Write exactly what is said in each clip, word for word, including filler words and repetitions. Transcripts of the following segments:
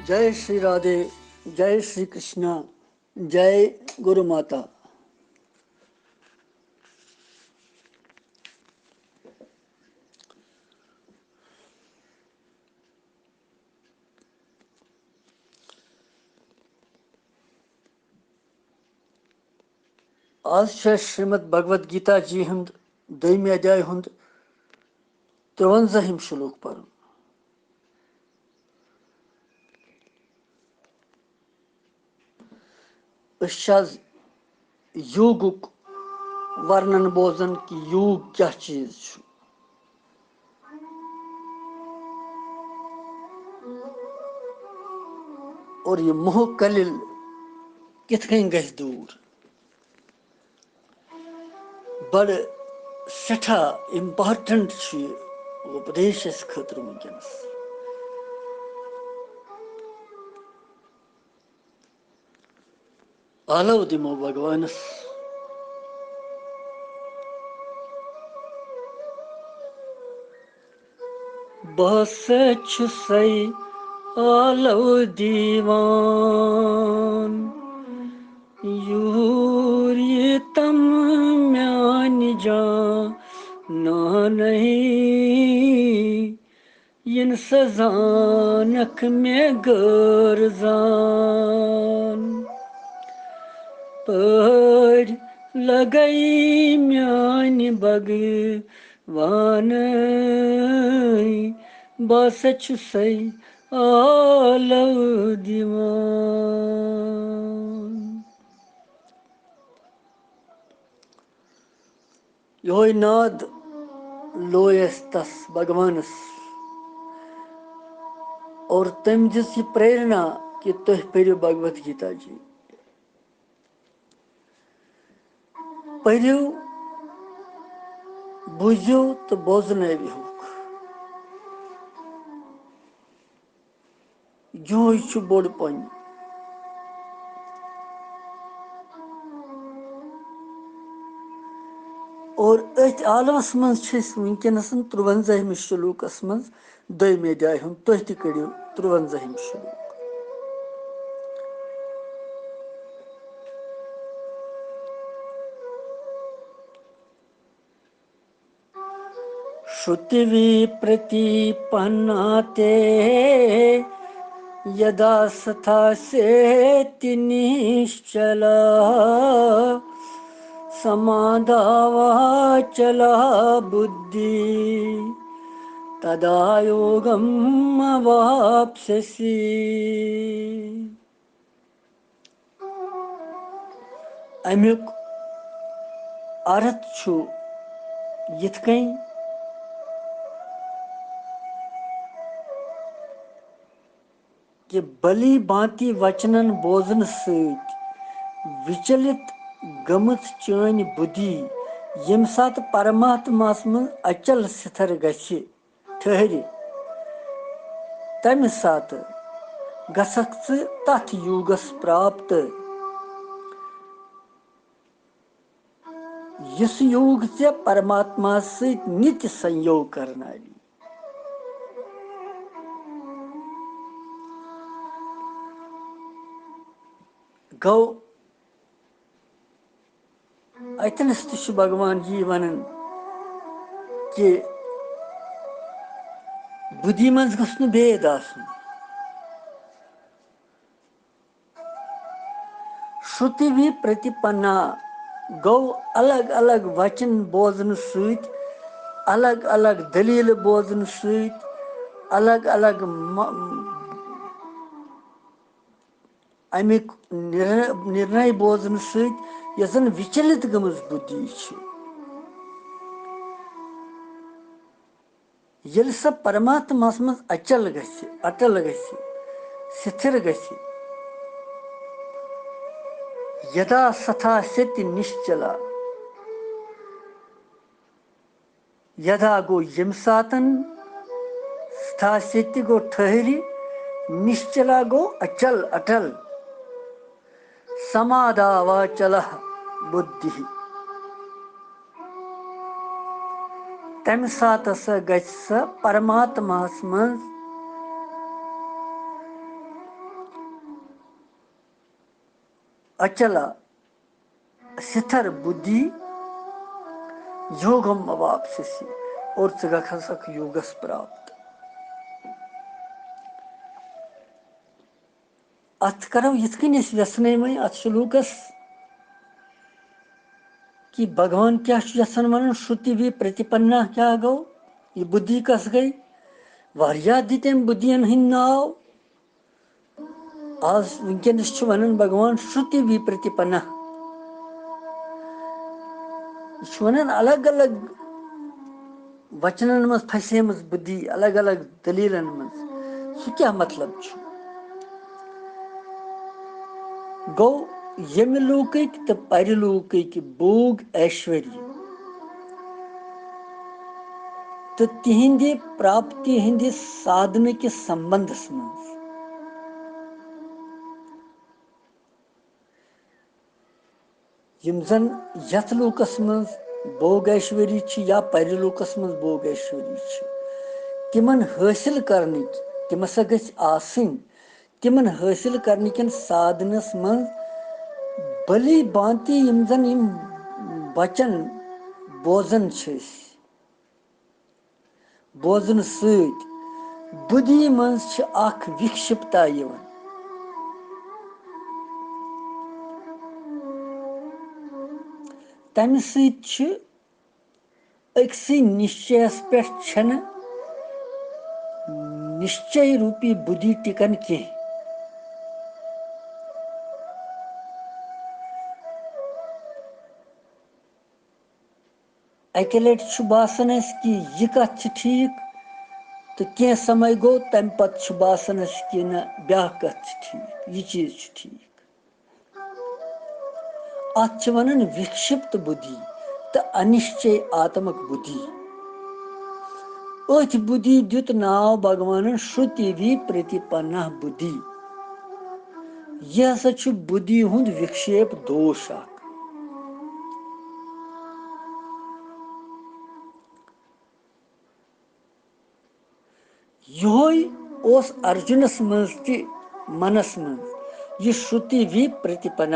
J Shri Radhe, جے شری کرشنا، جے گرو ماتا۔ آز چھُ اَسہِ شریمد بھگوت گیتا جی ہُنٛد دوٚیمہِ ادھیایہِ ہُنٛد ترٛوَنزاہِم شلوک پرُن۔ أسۍ چھِ آز یوگُک ورنن بوزان کہِ یوگ کیٛاہ چیٖز چھُ۔ اور یہِ موہ کلِل کِتھ کٔنۍ گژھِ دوٗر؟ بڑٕ سٮ۪ٹھاہ important چھُ یہِ اُپدیش اَسہِ خٲطرٕ وٕنکیٚنَس۔ آلو دِمو بھگوانس۔ بہٕ ہسا چھُسَے آلو دِوان، یوٗر یہِ تم میانہِ جانانٕے۔ یِن سا زانکھ مےٚ غٲر زان، پٲرۍ لگے میانہِ بھگوانٕے، بہٕ ہسا چھُسَے آلو دِوان۔ یِہوٚے ناد لوے اَسہِ تَس بھگوانَس۔ اور تٔمۍ دِژ یہِ پریرنا کہِ تُہۍ پٔرِو بھگوت گیتا جی۔ پٔرِو، بوٗزِو تہٕ بوزنٲوِہُکھ۔ یِہوٚے چھُ بوٚڑ پۄنٛد۔ اور أتھۍ عالمس منٛز چھِ أسۍ وٕنکیٚنس ترٛوَنزٲہمِس شلوکس منٛز دوٚیمہِ ادھیایہِ ہُنٛد، تُہۍ تہِ کٔرِو ترٛوَنزٲہِم شلوک۔ श्रुतिविप्रतिपन्ना ते यदा सथासेति निश्चला। समाधावाचला बुद्धि तदा योगमवाप्स्यसि। اَمیُک عرض چھُ یِتھ کٔنۍ کہِ بھلی بھانتی وچنن بوزنہٕ سۭتۍ وِچلِت گٔمٕژ چٲنۍ بُدھی ییٚمہِ ساتہٕ پرماتماہَس منٛز اچل سِتھر گژھِ، ٹھٔہرِ، تَمہِ ساتہٕ گژھکھ ژٕ تَتھ یوگس پراپت، یُس یوگ ژےٚ پرماتماہَس سۭتۍ نِتہِ سنیوگ کرناوی۔ گوٚو، اَتٮ۪نَس تہِ چھُ بھگوان یی وَنان کہِ بُدھی منٛز گوٚژھ نہٕ بید آسُن۔ شرُتی وی پرتیپنا گوٚو الگ الگ وچن بوزنہٕ سۭتۍ، الگ الگ دٔلیٖلہٕ بوزنہٕ سۭتۍ، الگ الگ م-، اَمِکۍ نِر-، نِرنَے بوزنہٕ سۭتۍ یۄس زَن وِچلِت گٔمٕژ بُدھی چھِ۔ ییٚلہِ سۄ پرماتماہَس منٛز اچل گژھِ، اٹل گژھِ، سِتھِر گژھِ، یدا ستھا سیتی نشچلا، یدا گوٚو ییٚمہِ ساتَن، ستھا سیتی گوٚو ٹھٔہرِ، نشچلا گوٚو اچل، اٹل، سمادھاواچلہ بُدھی۔ تَمہِ ساتہٕ ہسا گژھِ سۄ پرماتماہَس منٛز اچلا ستھر بدھی یوگم اواپسسی، اور ژٕ گژھکھ یوگس پراپت۔ اتھ کرو یِتھ کٔنۍ أسۍ ویژھنٲے وۄنۍ اتھ شلوکس کہِ بھگوان کیٛاہ چھُ یژھان ونُن، شروتی وی پرتیپنہ کیٛاہ گوٚو، یہِ بدھی کس گٔے؟ واریاہ دِتۍ أمۍ بدھین ہٕنٛدۍ ناو۔ آز وٕنکیٚنَس چھُ وَنان بھگوان شروتی وی پرتیپنہ۔ یہِ چھُ وَنان الگ الگ وچنن منٛز پھسیمٕژ بدھی، الگ الگ دٔلیٖلن منٛز۔ سُہ کیٛاہ مطلب چھُ؟ گوٚو، ییٚمہِ لوٗکٕکۍ تہٕ پرِلوٗکٕکۍ بھوگ ایشوری تہٕ تِہنٛدِ پراپتی ہٕنٛدِس سادھنہٕ کِس سمبندس منٛز، یِم زن یتھ لوکس منٛز بھوگ ایشوری چھِ یا پرلوکس منٛز بھوگ ایشوری چھِ، تِمن حٲصِل کرنٕکۍ، تِم ہسا گٔژھۍ آسٕنۍ، تِمن حٲصِل کرنہٕ کٮ۪ن سادھنس منٛز بھلی بھانتی یِم زن یِم وچن بوزان چھِ أسۍ، بوزنہٕ سۭتۍ بدھی منٛز چھِ اکھ وِکشپتا یِوان۔ تمہِ سۭتۍ چھِ أکسٕے نِشچیَس پٮ۪ٹھ چھَنہٕ نِشچے روٗپی بُدھی ٹِکان کینٛہہ۔ اَکہِ لَٹہِ چھُ باسان اَسہِ کہِ یہِ کَتھ چھِ ٹھیٖک، تہٕ کینٛہہ سمے گوٚو، تَمہِ پَتہٕ چھُ باسان اَسہِ کہِ نہ، بیٛاکھ کَتھ چھِ ٹھیٖک، یہِ چیٖز چھُ ٹھیٖک۔ اَتھ چھِ وَنان وِکشِپت بُدھی تہٕ اَنِشچے آتمک بُدھی۔ أتھۍ بُدھی دیُت ناو بھگوانن شروتی وی پرتیپنہ بُدھی۔ یہِ ہسا چھُ بُدھی ہُنٛد وِکشیپ دوش اکھ۔ یِہوے اوس ارجُنس منٛز تہِ منس منٛز یہِ شروتی وی پرتیپنہ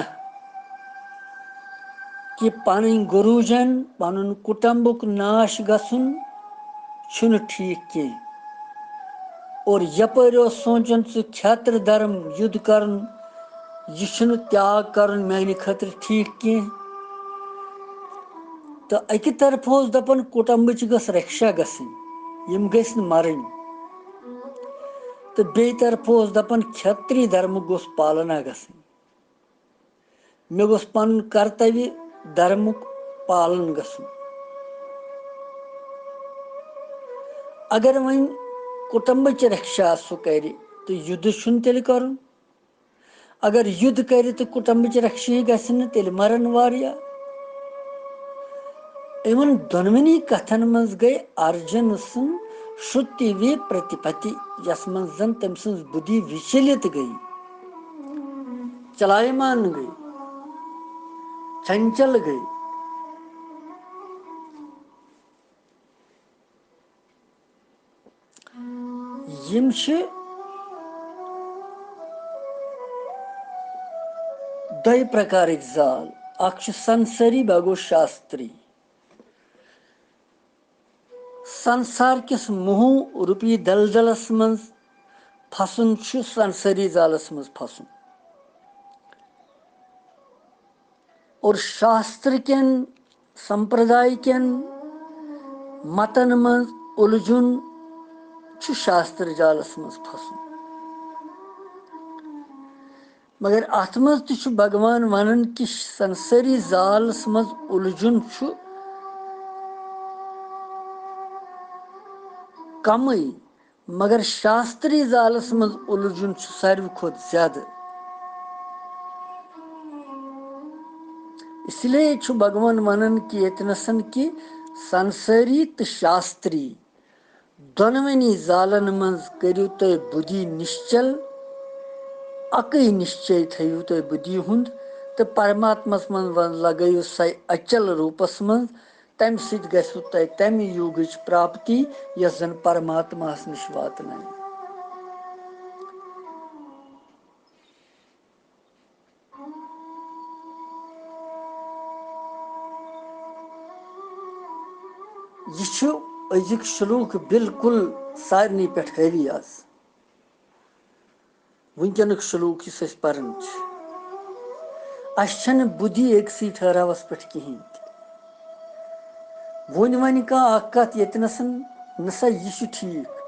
کہِ پنٕنۍ گروجن، پنُن کُٹمبُک ناش گژھُن چھُنہٕ ٹھیٖک کینٛہہ۔ اور یپٲرۍ اوس سونٛچان، ژٕ کھیتر دھرم یُدھ کرُن، یہِ چھُنہٕ تیاگ کرُن میانہِ خٲطرٕ ٹھیٖک کینٛہہ۔ تہٕ اَکہِ طرفہٕ اوس دَپان، کُٹُمبٕچ گٔژھ رکشا گژھٕنۍ، یِم گٔژھۍ نہٕ مَرٕنۍ۔ تہٕ بیٚیہِ طرفہٕ اوس دَپان، کھیتری دھرمُک گوٚژھ پالنا گژھٕنۍ۔ مےٚ گوٚژھ پَنُن کرتویہ دھرمُک پالن گژھُن۔ اگر وۄنۍ کُٹُمبٕچ رکشا سُہ کرِ، تہٕ یُدھ چھُنہٕ تیٚلہِ کرُن۔ اگر یُدھ کرِ تہٕ کُٹُمبٕچ رکشی گژھِ نہٕ، تیٚلہِ مرن واریاہ۔ یِمن دۄنوٕنی کتھن منٛز گٔے ارجُن سٕنٛز شروتی وی پرتیپتی، یس منٛز زن تٔمۍ سٕنٛز بُدھی وِچلِت گٔے، چلایمان گٔے، چنچل گٔے۔ یِم چھِ دۄیہِ پرکارٕکۍ زال، اکھ چھُ سنسٲری، بیٛاکھ گوٚو شاستری۔ سنسار کِس موہ روٗپی دلدلس منٛز پھسُن چھُ سنسٲری زالس منٛز پھسُن۔ اور شاستر کٮ۪ن، سمپرداے کٮ۪ن متن منٛز اُلجُن چھُ شاستر جالس منٛز پھسُن۔ مگر اتھ منٛز تہِ چھُ بھگوان ونان کہِ سنسٲری زالس منٛز اُلجُن چھُ کمٕے، مگر شاستری زالس منٛز اُلجُن چھُ ساروی کھۄتہٕ زیادٕ۔ اس لیے چھُ بھگوان ونان کہِ ییٚتہِ نسن کہِ سنسٲری تہٕ شاستری دۄنوٕنی زالن منٛز کٔرِو تُہۍ بُدھی نِشچل، اَکٕے نِشچے تھٲیِو تُہۍ بُدھی ہُنٛد، تہٕ پرماتمس منٛز ون-، لگٲیِو سَے اچل روٗپس منٛز۔ تَمہِ سۭتۍ گژھِوٕ تۄہہِ تَمہِ یوگٕچ پراپتی، یۄس زن پرماتماہس نِش واتنایہِ۔ یہِ چھُ أزیُک شلوک بالکل سارنٕے پٮ۪ٹھ حٲوی آز۔ وٕنکیٚنُک شلوک یُس أسۍ پران چھِ، اَسہِ چھَنہٕ بُدھی أکسٕے ٹھہراوَس پٮ۪ٹھ کِہیٖنۍ تہِ۔ وۄنۍ وَنہِ کانٛہہ اَکھ کَتھ ییٚتہِ نَسَن، نہ سا یہِ چھُ ٹھیٖک،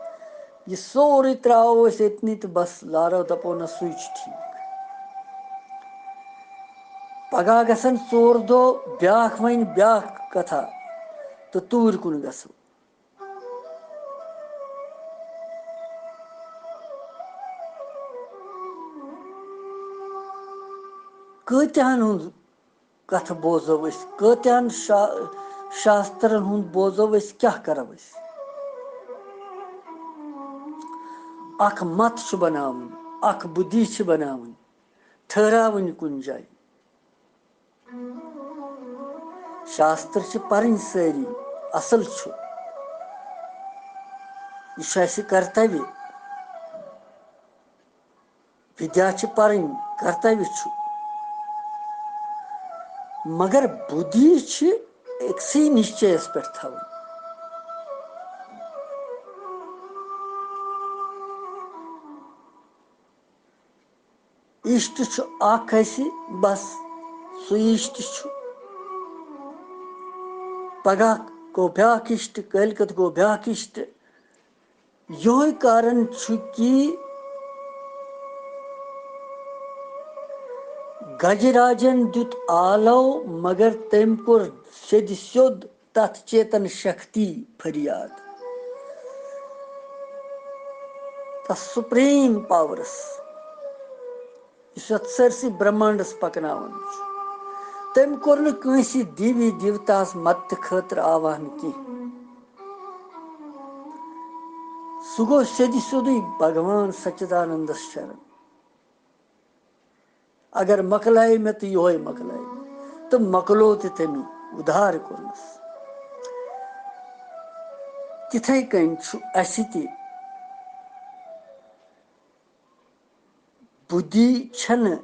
یہِ سورُے ترٛاوو أسۍ أتنٕے تہٕ بَس لارو دَپو نہ سُے چھُ ٹھیٖک۔ پَگاہ گژھن ژور دۄہ بیٛاکھ وَنہِ بیٛاکھ کَتھا تہٕ توٗرۍ کُن گژھو۔ کۭتیاہن ہُنٛد کتھٕ بوزو أسۍ، کۭتیاہن شا-، شاسترن ہُنٛد بوزو أسۍ، کیٛاہ کرو أسۍ؟ اکھ مت چھُ بناوُن، اکھ بُدھی چھِ بناوٕنۍ، ٹھٔہراوٕنۍ کُنہِ جایہِ۔ شاستر چھِ پرٕنۍ سٲری، اصل چھُ۔ یہِ چھُ اَسہِ کرتویہ۔ ودیا چھِ پرٕنۍ، کرتویہ چھُ۔ مگر بُدھی چھِ أکسٕے نِشچیَس پٮ۪ٹھ تھاوٕنۍ۔ اِشٹ چھُ اکھ اَسہِ، بس سُہ اِشٹ چھُ۔ پگاہ گوٚو بیٛاکھ اِشٹ، کٲلۍ کٮ۪تھ گوٚو بیٛاکھ اِشٹ۔ یِہوٚے کارن چھُ کہِ گجراجن دیُت آلو، مگر تٔمۍ کوٚر سیٚدِ سیوٚد تتھ چیتن شکتی فریاد، تس سپریم پاورس، یُس یتھ سٲرسٕے برہمانڈس پکناوان چھُ۔ تٔمۍ کوٚر نہٕ کٲنٛسہِ دیوی دیوتاہس مدتہٕ خٲطرٕ آواہن کینٛہہ۔ سُہ گوٚو سیٚدِ سیوٚدُے بھگوان سچدانندس شرن۔ اگر مۄکلایہِ مےٚ تہٕ یِہوٚے مۄکلایہِ مےٚ۔ تہٕ مۄکلو تہِ تٔمی، اُدھار کوٚرنَس۔ تِتھَے کٔنۍ چھُ اَسہِ تہِ بُدھی چھَنہٕ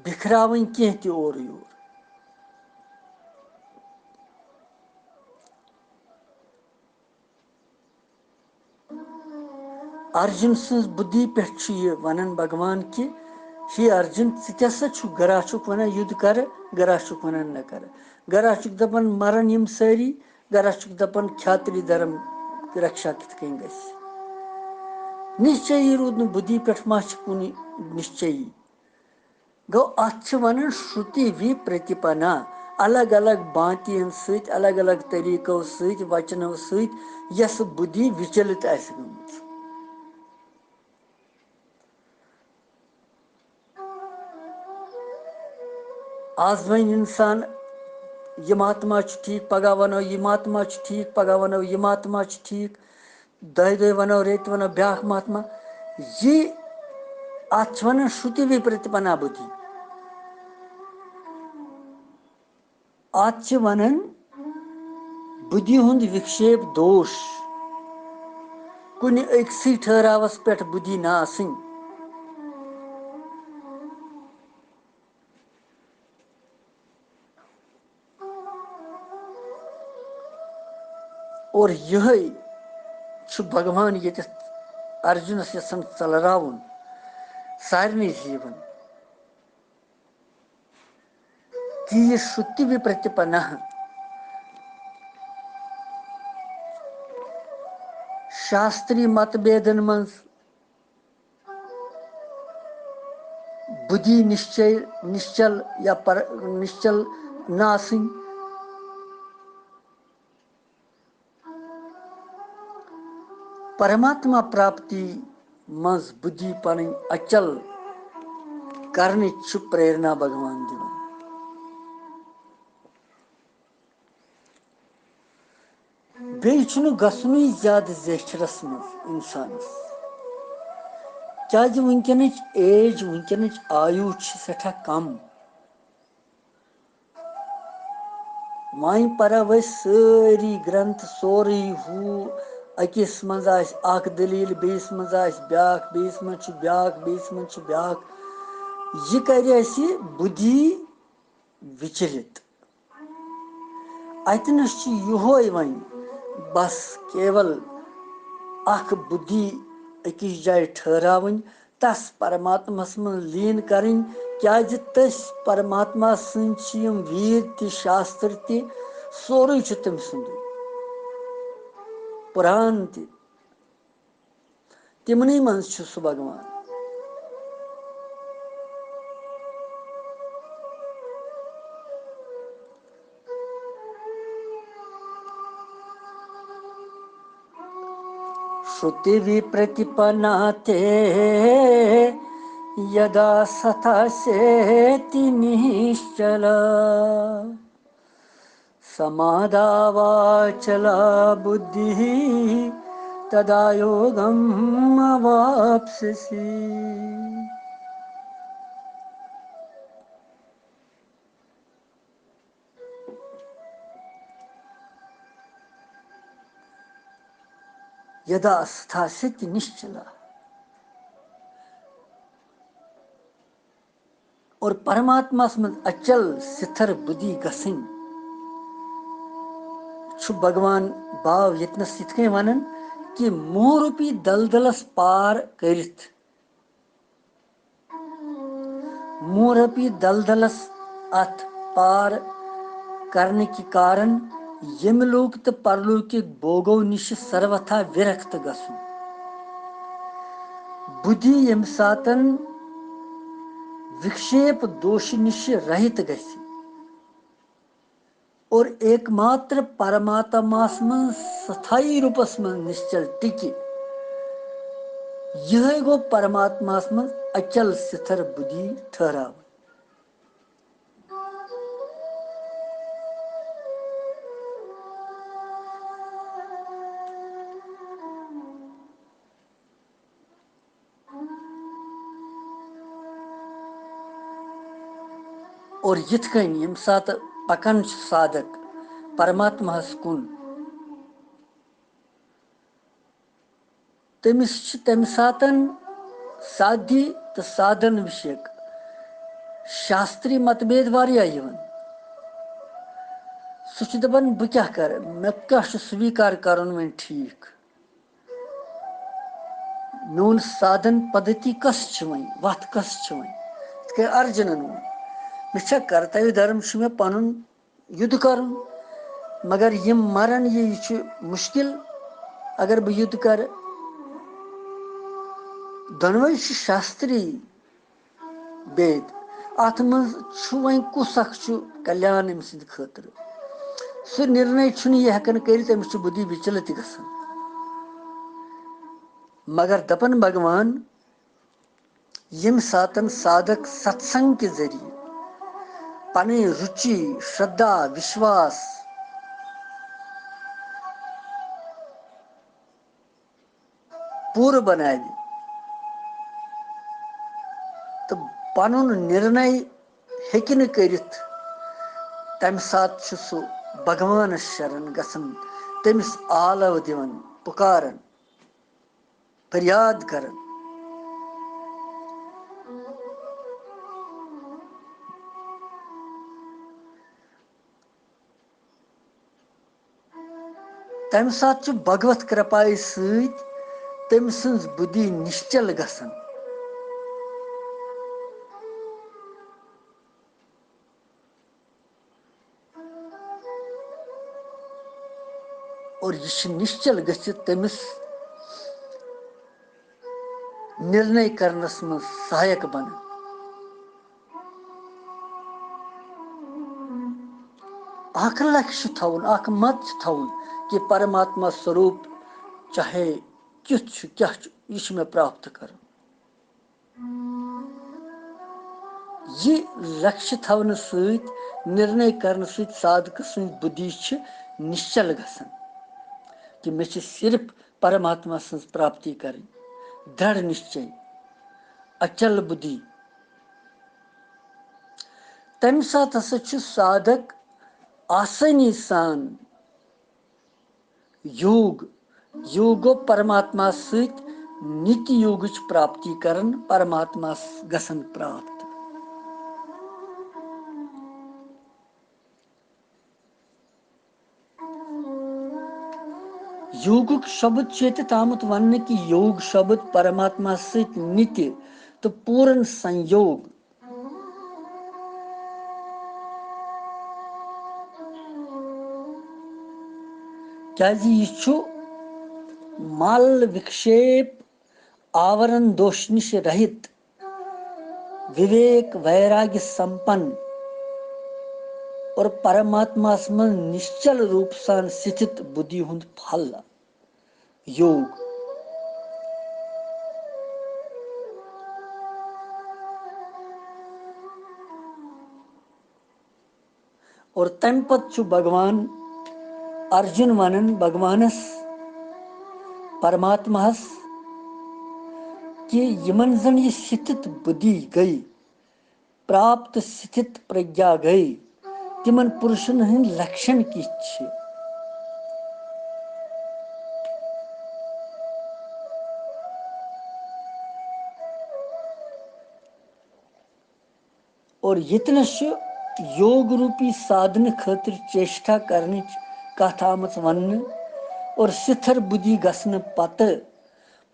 بِکھراوٕنۍ کینٛہہ تہِ اورٕ یور۔ ارجُن سٕنٛز بُدھی پٮ۪ٹھ چھُ یہِ وَنان بھگوان کہِ، ہے ارجُن، ژٕ کیٛاہ سا چھُکھ گرا چھُکھ وَنان یُدھ کَرٕ، گرا چھُکھ وَنان نہ کَرٕ۔ گرا چھُکھ دَپان مَرَن یِم سٲری، گرا چھُکھ دَپان کھیاتری دھرم رکشا کِتھ کٔنۍ گژھِ۔ نِشچَیی روٗد نہٕ بُدھی پٮ۪ٹھ ما چھِ کُنہِ نِشچَیی۔ گوٚو، اَتھ چھِ وَنان شرُتی وِپرتِپنا، الگ الگ بانتیَن سۭتۍ، الگ الگ طریٖقو سۭتۍ، وچنو سۭتۍ، یۄس بُدھی وِچلِت آسہِ گٔمٕژ۔ آز وَنہِ اِنسان، یہِ مہاتما چھُ ٹھیٖک، پَگاہ وَنو، یہِ مہاتما چھُ ٹھیٖک، پَگاہ وَنو، یہِ مہاتما چھُ ٹھیٖک۔ دۄیہِ دۄہہِ وَنو، ریٚتۍ وَنو بیٛاکھ مہاتما۔ یہِ، اَتھ چھِ وَنان شرُتی وِپرتِپنا بُدھی۔ اَتھ چھِ وَنان بُدھی ہُنٛد وِکشیپ دوش۔ کُنہِ أکسٕے ٹھٔہراوَس پٮ۪ٹھ بُدھی نہ آسٕنۍ۔ اور یِہوٚے چھُ بھگوان ییٚتٮ۪تھ ارجُنس یژھان ژلراوُن سارنٕے جیٖون، کہِ یہِ شرُتی وِپرتِپنا شاستری مت بھیدن منٛز بُدھی نِشچے، نِشچل یا پر-، نِشچل نہ آسٕنۍ۔ پرماتما پراپتی منٛز بُدھی پنٕنۍ اچل کرنٕچ چھُ پریرنا بھگوان دِوان۔ بیٚیہِ چھُنہٕ گژھنُے زیادٕ زیچھرس منٛز اِنسانس، کیازِ وٕنکیٚنٕچ ایج، وٕنکیٚنٕچ آیوٗ چھِ سٮ۪ٹھاہ کم۔ وۄنۍ پرو أسۍ سٲری گرنتھ، سورُے ہُہ، أکِس منٛز آسہِ اکھ دٔلیٖل، بیٚیِس منٛز آسہِ بیٛاکھ، بیٚیِس منٛز چھُ بیٛاکھ، بیٚیِس منٛز چھُ بیٛاکھ۔ یہِ کرِ اَسہِ بُدھی وِچلِت۔ اتہِ نس چھُ یِہوے وۄنۍ، بس کیول اکھ بُدھی أکِس جایہِ ٹھٔہراوٕنۍ، تس پرماتماہس منٛز لیٖن کرٕنۍ، کیازِ تٔسۍ پرماتما سٕنٛدۍ چھِ یِم وید تہِ، شاستر تہِ، سورُے چھُ تٔمۍ سُنٛدُے۔ پُران تہِ، تِمنٕے منٛز چھُ سُہ بھگوان۔ श्रुतिविप्रतिपन्ना ते यदा सतासेति निश्चल। समाधावाचला बुद्धिः तदा योगमवाप्स्यसि। यदा स्थास्यति निश्चला। اور پرماتماہس منٛز اچل ستھر بُدھی گژھٕنۍ چھُ بھگوان باو ییٚتنس یِتھ کٔنۍ ونان کہِ موہ روٗپی دلدلس پار کٔرِتھ، موہ روٗپی دلدلس اتھ پار کرنہٕ کہِ کارن ییٚمہِ لوک تہٕ پرلوکِک بوگو نِش سروتھا وِرکت گژھُن۔ بُدھی ییٚمہِ ساتن وِکشیپ دوش نِش رہِت گژھِ اور ایک ماتر پرماتماہس منٛز ستھایی روٗپس منٛز نِشچل ٹِکہِ، یِہوٚے گوٚو پرماتماہس منٛز اچل ستھر بُدھی ٹھٔہراوٕنۍ۔ اور یِتھ کٔنۍ ییٚمہِ ساتہٕ پکان چھُ سادھک پرماتماہس کُن، تٔمِس چھِ تَمہِ ساتَن سادھی تہٕ سادھن وِشیک شاستری متبھید واریاہ یِوان۔ سُہ چھُ دَپان، "بہٕ کیٛاہ کَرٕ؟ مےٚ کیٛاہ چھُ سویٖکار کَرُن وۄنۍ ٹھیٖک؟ میون سادھن پدھتی کۄس چھِ وۄنۍ؟ وَتھ کۄس چھِ وۄنۍ؟" یِتھ کٔنۍ ارجُنن ووٚن، "مےٚ چھا کرتویہ دھرم، چھُ مےٚ پَنُن یُدھ کرُن، مگر یِم مرن، یہِ، یہِ چھُ مُشکِل۔ اگر بہٕ یُدھ کرٕ۔" دۄنوَے چھِ شاستری بید۔ اَتھ منٛز چھُ وۄنۍ کُس اکھ چھُ کلیان أمۍ سٕنٛدِ خٲطرٕ؟ سُہ نِرنے چھُنہٕ یہِ ہٮ۪کان کٔرِتھ، أمِس چھُ بُدھی وِچلِت تہِ گژھان۔ مگر دَپان بھگوان، ییٚمہِ ساتَن سادھک ستسنگ کہِ ذٔریعہٕ پنٕنۍ رُچی، شردا، وشواس پوٗرٕ بناوِ تہٕ پنُن نِرنے ہیٚکہِ نہٕ کٔرِتھ، تَمہِ ساتہٕ چھُ سُہ بھگوانس شرن گژھان، تٔمِس آلو دِوان، پُکاران۔ فریاد کران۔ تمہِ ساتہٕ چھُ بھگوت کرپایہِ سۭتۍ تٔمۍ سٕنٛز بُدھی نِشچل گژھان۔ اور یہِ چھِ نِشچل گٔژھِتھ تٔمِس نِرنے کرنس منٛز سہایک بنان۔ اکھ لکشہِ تھاوُن، اکھ مت چھُ تھاوُن کہِ پرماتما سوروٗپ چاہے کیُتھ چھُ، کیٛاہ چھُ، یہِ چھُ مےٚ پراپت کرُن۔ یہِ لکشہِ تھاونہٕ سۭتۍ، نِرنے کرنہٕ سۭتۍ سادھکہٕ سٕنٛز بُدھی چھِ نِشچل گژھان کہِ مےٚ چھِ صرف پرماتما سٕنٛز پراپتی کرٕنۍ، درڑھ نِشچے، اچل بُدھی۔ تمہِ ساتہٕ ہسا چھُ سادھک آسٲنی سان یوگ، یوگ گوٚو پرماتما سۭتۍ نِتہِ یوگٕچ پراپتی کران، پرماتماہس گژھان پراپت۔ یوگُک شبد چھُ ییٚتہِ آمُت وننہٕ کہِ یوگ شبد پرماتما سۭتۍ نِتہِ تہٕ پوٗرن سنیوگ۔ کیازِ یہِ چھُ مل وِکشیپ آورن دوش نِش رہِت، وِویک ویراگی سمپن اور پرماتماہس منٛز نِشچل روٗپ سان سِتھِت بُدھی ہُنٛد پھل۔ یوگ۔ اور تمہِ پتہٕ چھُ بھگوان ارجُن ونان بھگوانس، پرماتماہس، کہِ یِمن زن یہِ سِتھِت بُدھی گٔے، پراپت سِتھِت پرگیا گٔے، تِمن پُرشن ہٕنٛدۍ لکشن کِتھ چھِ؟ اور ییٚتنس چھُ یوگ روٗپی سادھنہٕ خٲطرٕ چیشٹھا کرنٕچ کتھ آمٕژ وننہٕ، اور سِتھر بُدھی گژھنہٕ پتہٕ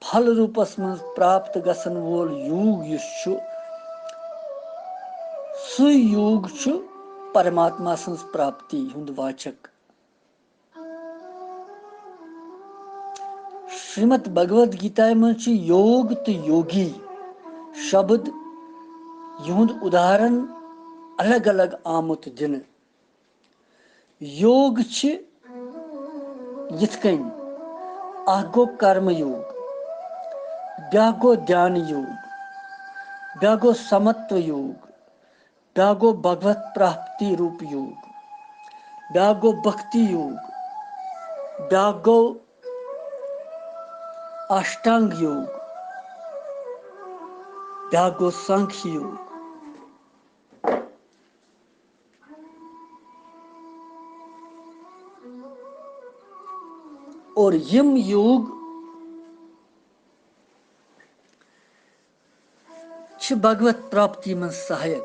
پھل روٗپس منٛز پراپت گژھن وول یوگ یُس چھُ، سُے یوگ چھُ پرماتما سٕنٛز پراپتی ہُنٛد واچک۔ شریمد بھگوت گیتا منٛز چھُ یوگ تہٕ یوگی شبد، یِہُنٛد اُداہرن الگ الگ آمُت دِنہٕ۔ یوگ چھِ یِتھ کٔنۍ، اکھ گوٚو کرم یوگ، بیٛاکھ گوٚو دھیان یوگ، بیٛاکھ گوٚو سمتو یوگ، بیٛاکھ گوٚو بھگوت پراپتی روٗپ یوگ، بیٛاکھ گوٚو بھکتی یوگ، بیٛاکھ گوٚو اشٹانگ یوگ، بیٛاکھ گوٚو سانکھ یوگ۔ اور یِم یوگ چھِ بھگوت پراپتی منٛز سہایک۔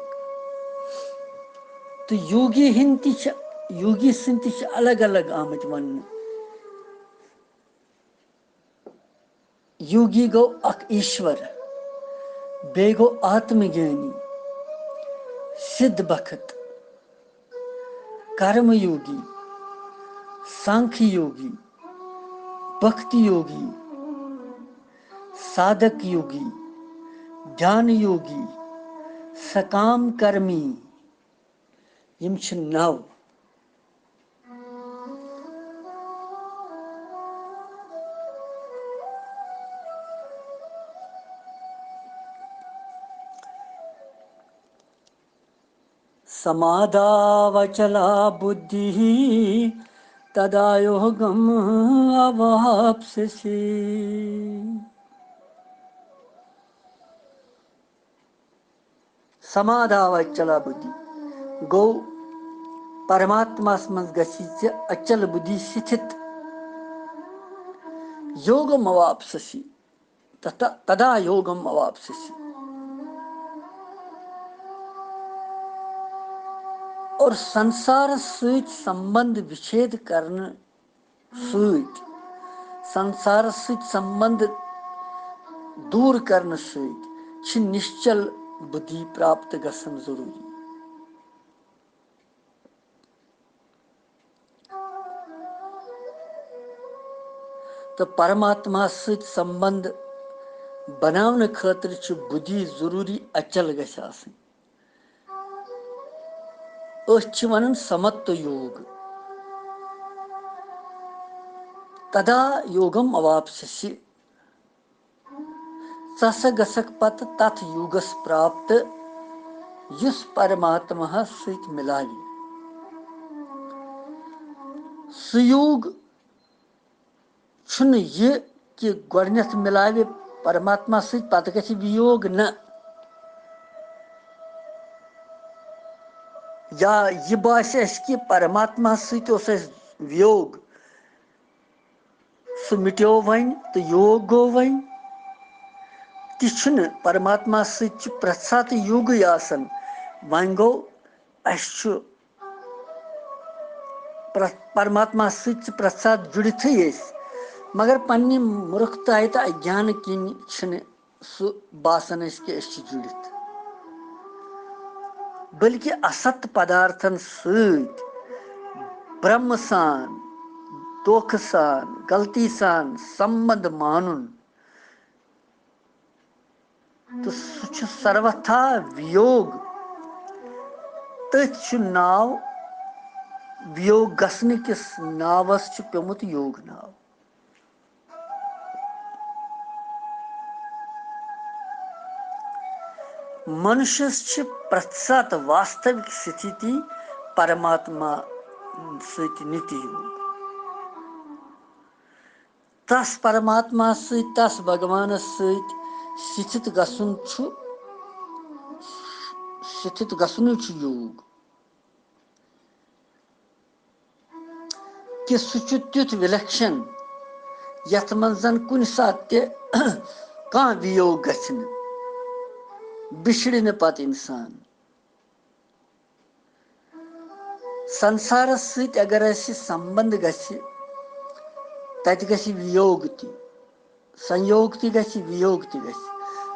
تہٕ یوگی ہٕنٛدۍ تہِ چھِ، یوگی سٕنٛدۍ تہِ چھِ الگ الگ آمٕتۍ وننہٕ۔ یوگی گوٚو اکھ ایشور، بیٚیہِ گوٚو آتم گیانی، سِدھ بخت، کرم یوگی، سانکھ یوگی، بھکتی یوگی، سادھک یوگی، دھیان یوگی، سکام کرمی۔ یِم چھِ نَو۔ سمادھاوچلا بُدھیہ تدا یوگم اواپسسی۔ سمادھاوچلا بُدھی گوٚو پرماتماہس منٛز گژھِ ژےٚ اچل بُدھی سِتھِت۔ یوگم اواپسسی، تدا، تدا یوگم اواپسسی۔ اور سنسارس سۭتۍ سمبند وِچھید کرنہٕ سۭتۍ، سنسارس سۭتۍ سمبند دوٗر کرنہٕ سۭتۍ چھِ نِشچل بُدھی پراپت گژھن ضروٗری۔ تہٕ پرماتماہس سۭتۍ سمبند بناونہٕ خٲطرٕ چھِ بُدھی ضروٗری اچل گژھِ آسٕنۍ۔ أتھۍ چھِ ونان سمتو یوگ۔ تدا یوگم اواپسسی۔ ژٕ ہسا گژھکھ پتہٕ تتھ یوگس پراپت، یُس پرماتماہس سۭتۍ مِلاوِ۔ سُہ یوگ چھُنہٕ یہِ کہِ گۄڈٕنٮ۪تھ مِلاوِ پرماتما سۭتۍ، پتہٕ گژھِ وِیوگ، نہ۔ یا یہِ باسہِ اَسہِ کہِ پرماتما سۭتۍ اوس اَسہِ وِیوگ، سُہ مِٹیو وۄنۍ تہٕ یوگ گوٚو وۄنۍ۔ تہِ چھُنہٕ، پرماتما سۭتۍ چھُ پرٛٮ۪تھ ساتہٕ یوگٕے آسان۔ وۄنۍ گوٚو، اَسہِ چھُ پرٛٮ۪تھ، پرماتما سۭتۍ چھِ پرٛٮ۪تھ ساتہٕ جُڑِتھٕے أسۍ۔ مگر پننہِ مُرختایہِ تہٕ اگیانہٕ کِنۍ چھِنہٕ سُہ باسان أسۍ کہِ أسۍ چھِ جُڑِتھ، بلکہِ اَسَت پدارتھن سۭتۍ برٛمہٕ سان، دھوکہٕ سان، غلطی سان سمبند مانُن، تہٕ سُہ چھُ سروتھا ویوگ۔ تٔتھۍ چھُ ناو، ویوگ گژھنہٕ کِس ناوس چھُ پیومُت یوگ ناو۔ منشس چھِ پرٛٮ۪تھ ساتہٕ واستوِک ستھتی پرماتما سۭتۍ نِتی یوگ۔ تس پرماتما سۭتۍ، تس بھگوانس سۭتۍ ستھت گژھُن چھُ، ستھت گژھُنُے چھُ یوگ۔ کہِ سُہ چھُ تیُتھ وِلکشن، یتھ منٛز زن کُنہِ ساتہٕ تہِ کانٛہہ وِیوگ گژھِ نہٕ، بِچھڑِ نہٕ پتہٕ انسان۔ سنسارس سۭتۍ اگر اسہِ سمبند گژھِ، تتہِ گژھِ ویوگ تہِ، سنیوگ تہِ گژھِ، ویوگ تہِ گژھِ۔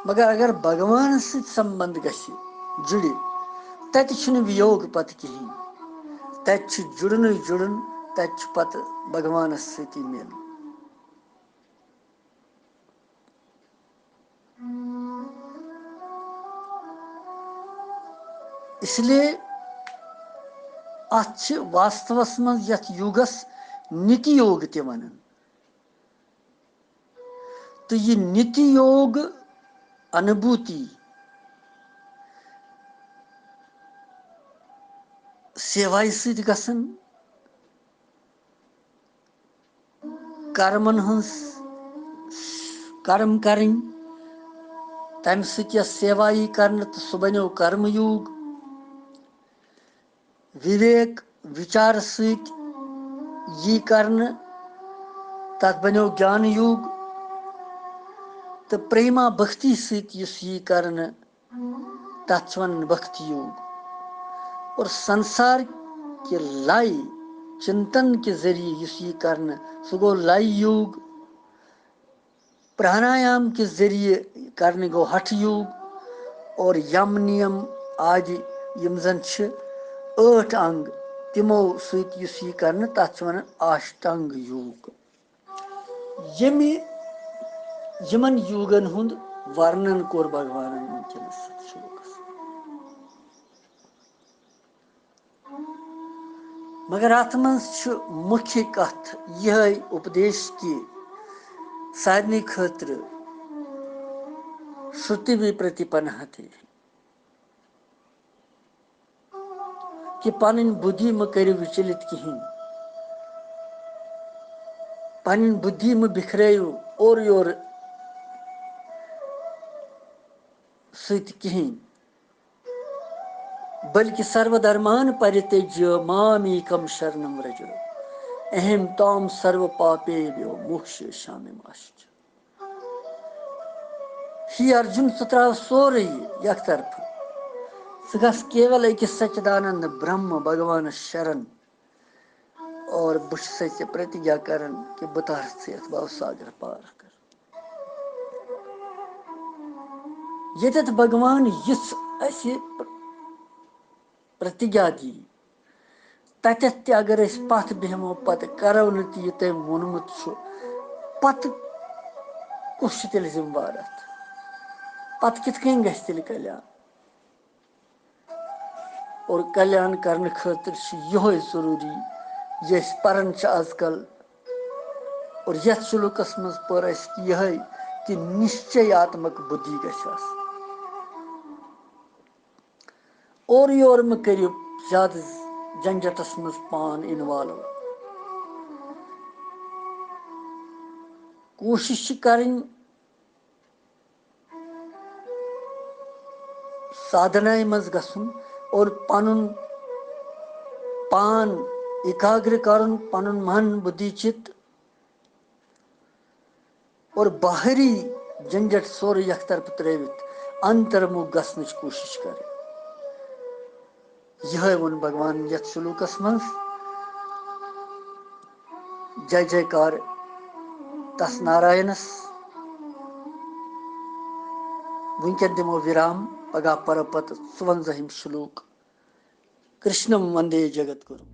مگر اگر بھگوانس سۭتۍ سمبند گژھِ، جُڑِ، تتہِ چھُنہٕ ویوگ پتہٕ کِہیٖنۍ۔ تتہِ چھُ جُڑنُے جُڑُن، تتہِ چھُ پتہٕ بھگوانس سۭتی میلُن۔ اس لیے اتھ چھِ واستوس منٛز یتھ یوگس نِتی یوگ تہِ ونان۔ تہٕ یہِ نِتی یوگ انوبھوتی سیوایہِ سۭتۍ گژھان، کرمن ہٕنٛز کرم کرٕنۍ، تمہِ سۭتۍ یۄس سیوا یی کرنہٕ تہٕ سُہ بنیو کرم یوگ۔ وِویک وِچار سۭتۍ یی کرنہٕ، تتھ بنیو گیان یوگ۔ تہٕ پریما بھکتی سۭتۍ یُس یی کرنہٕ، تتھ چھِ ونان بھکتی یوگ۔ اور سنسار کہِ لے چنتن کہِ ذریعے یُس یی کرنہٕ، سُہ گوٚو لے یوگ۔ پرانایام کہِ ذریعے کرنہٕ گوٚو ہٹھ یوگ۔ اور یم نیم آدِ، یِم زن چھِ ٲٹھ انگ، تِمو سۭتۍ یُس یہِ کرنہٕ، تتھ چھِ ونان آشٹانگ یوگ۔ ییٚمہِ، یِمن یوگن ہُنٛد ورنن کوٚر بھگوانن وٕنکیٚنس اتھ شلوکس۔ مگر اتھ منٛز چھُ مُکھیہ کتھ یِہے اُپدیش کہِ سارنٕے خٲطرٕ سُتِوی پرتیپنہتی، کہِ پنٕنۍ بُدھی مہٕ کٔرِو وِچلِت کِہیٖنۍ، پنٕنۍ بُدھی مہٕ بِکھرٲیِو اورٕ یورٕ سۭتۍ کِہیٖنۍ۔ بلکہ سرو دھرمان پرتجیہ مام ایکم شرنم رج۔ اہم تام سرو پاپیبھیو موکشیشامی ما شوچی۔ ہے ارجُن، ژٕ ترٛاو سورُے یہِ یکھ طرفہٕ۔ ژٕ گژھ کیول أکِس سچدانند برہم بھگوانس شرن۔ اور بہٕ چھُسے ژےٚ پرتیجا کران کہِ بہٕ تارٕ ژٕ یتھ بھو ساگر پار کر۔ ییٚتٮ۪تھ بھگوان یِژھ اَسہِ پرتیجا دی، تَتٮ۪تھ تہِ اگر أسۍ پتھ بیٚہمو، پتہٕ کرو نہٕ تہِ یہِ تٔمۍ ووٚنمُت چھُ، پتہٕ کُس چھُ تیٚلہِ ذمہٕ وار اَتھ؟ پتہٕ کِتھ کٔنۍ گژھِ تیٚلہِ کلیان؟ اور کلیان کرنہٕ خٲطرٕ چھُ یِہوٚے ضروٗری، یہِ أسۍ پران چھِ آز کل۔ اور یتھ شلوکس منٛز پٔر اَسہِ یِہوٚے کہِ نِشچے آتمک بُدھی گژھِ آسٕنۍ۔ اورٕ یورٕ مہٕ کٔرِو زیادٕ جنجٹس منٛز پان involve۔ کوٗشِش چھِ کرٕنۍ سادھنایہِ منٛز گژھُن اور پنُن پان ایکاگرِ کرُن، پنُن من، بُدھی، چِت اور باہری جنجٹ سورُے یکھ طرفہٕ ترٲوِتھ انترمُکھ گژھنٕچ کوٗشِش کرٕنۍ۔ یِہوٚے ووٚن بھگوانن یتھ شلوکس منٛز۔ جے جے کار۔ داس ناراینس۔ وٕنکٮ۪ن دِمو وِرام، پگاہ پرو پتہٕ ژُوَنزٲہِم شلوک۔ کرشنم وندے جگت گُروم۔